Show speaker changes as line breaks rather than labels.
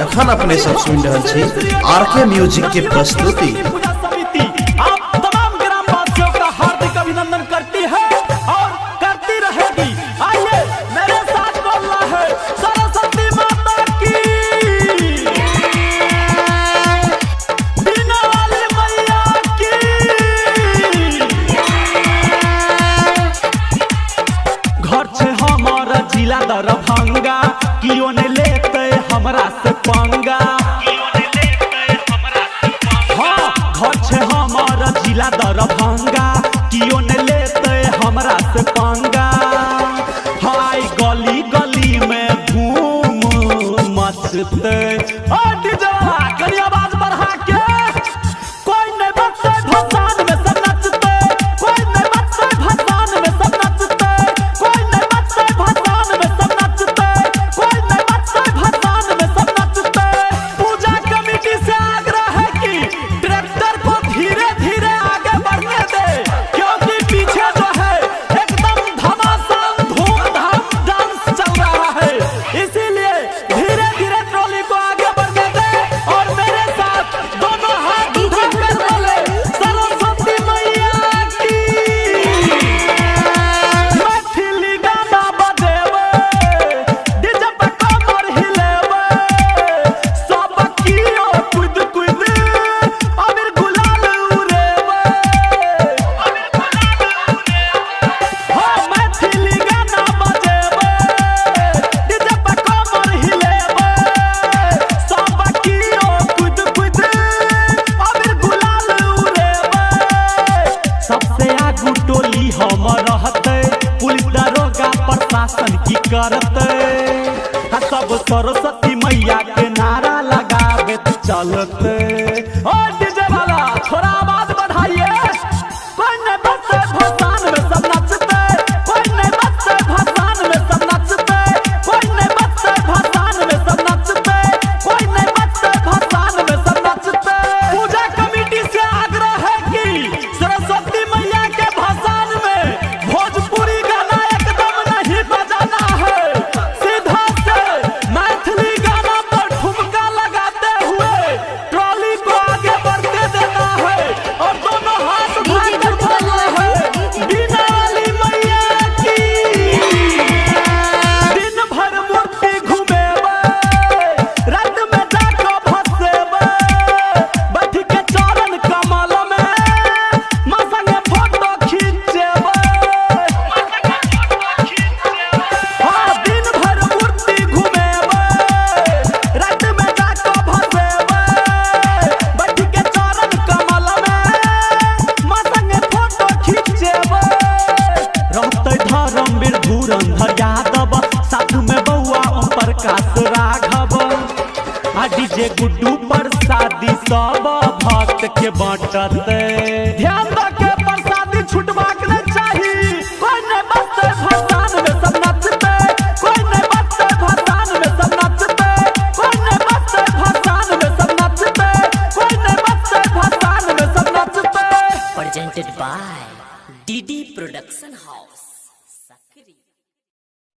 अखन अपने सब सुनि रहल छी आर के म्यूजिक के प्रस्तुति।
पूजा समिति आप तमाम ग्रामवासियों का हार्दिक अभिनंदन करती है और करती रहेगी। आइए मेरे साथ बोलना है सरस्वती माता की, बीना वाली मैया की। घर छे हमारा जिला दरभंगा, कियो ने लेते हमरा से पंगा। हाँ, घर छे हमारा जिला दरभंगा, कियो ने लेते हमरा से पंगा। हाय गली गली में घूम मचते। ओ डीजे कनी आवाज बढ़ा के। कोई नहीं बचते भसान में सब नचते, कोई नहीं बचते भसान में सब नचते, कोई नहीं बचते भसान में सब नचते, कोई नहीं बचते भसान में सब नचते। पूजा कमेटी से आग्रह है कि ट्रैक्टर को धीरे धीरे आगे बढ़ने दे, क्योंकि पीछे जो है एकदम घमासान धूमधाम डांस चल रहा है, इसीलिए धीरे धीरे ट्रॉली को आगे बढ़ने दे। और मेरे साथ दोनों हाथ उठाकर बोले सरस्वती मैया की। मैथिली गाना बजेबै, डीजे पे कमर हिलेबै, सब कियो कूद कूद अबीर गुलाल उड़ेबै। हाँ, मैथिली गाना बजेबै, डीजे पे कमर हिलेबै, सब कियो कूद कूद अबीर गुलाल उड़ेबै। सबसे आगू टोली हम रहते, पुलिस दरोगा प्रशासन की करते, आ सब सरस्वती मैया के नारा लगावे चलते। ओ डीजे वाला थोड़ा आवाज बढ़ाइए। कोई नहीं बचते भसान में सब नचते, कोई नहीं बचते भसान में सब नचते, कोई नहीं बचते भसान में सब नचते, कोई नहीं बचते भसान में सब नचते। पूजा कमेटी से आग्रह है कि सरस्वती मैया के भसान में भोजपुरी गाना एकदम नहीं बजाना है, सीधा से मैथिली गाना पर ठुमका लगाते हुए ट्रॉली को आगे बढ़ते देना है और दोनों हाथ उठाकर बोलना है बीना वाली मैया की। दिन भर मूर्ति घुमेबै, रात में जाकर भसेबै, बैठ के चरण कमल में माँ संगे फोटो खींचेबै। हाँ, दिन भर मूर्ति घुमेबै, रात में जाकर भसेबै, बैठ के चरण कमल में माँ संगे फोटो खींचेबै। रहतै धर्मवीर धुरंधर यादव, साथ में बउआ ओम प्रकाश राघव, आ डीजे गुड्डू प्रसादी सब भक्त के बांटते। ध्यान दऽ के प्रसादी छुटबाक नहि चाही। कोई नहीं बचते भसान में सब नचते, कोई नहीं बचते भसान में सब नचते, कोई नहीं बचते भसान में सब नचते, कोई नहीं बचते भसान में सब नचते।
Presented by DD Production House.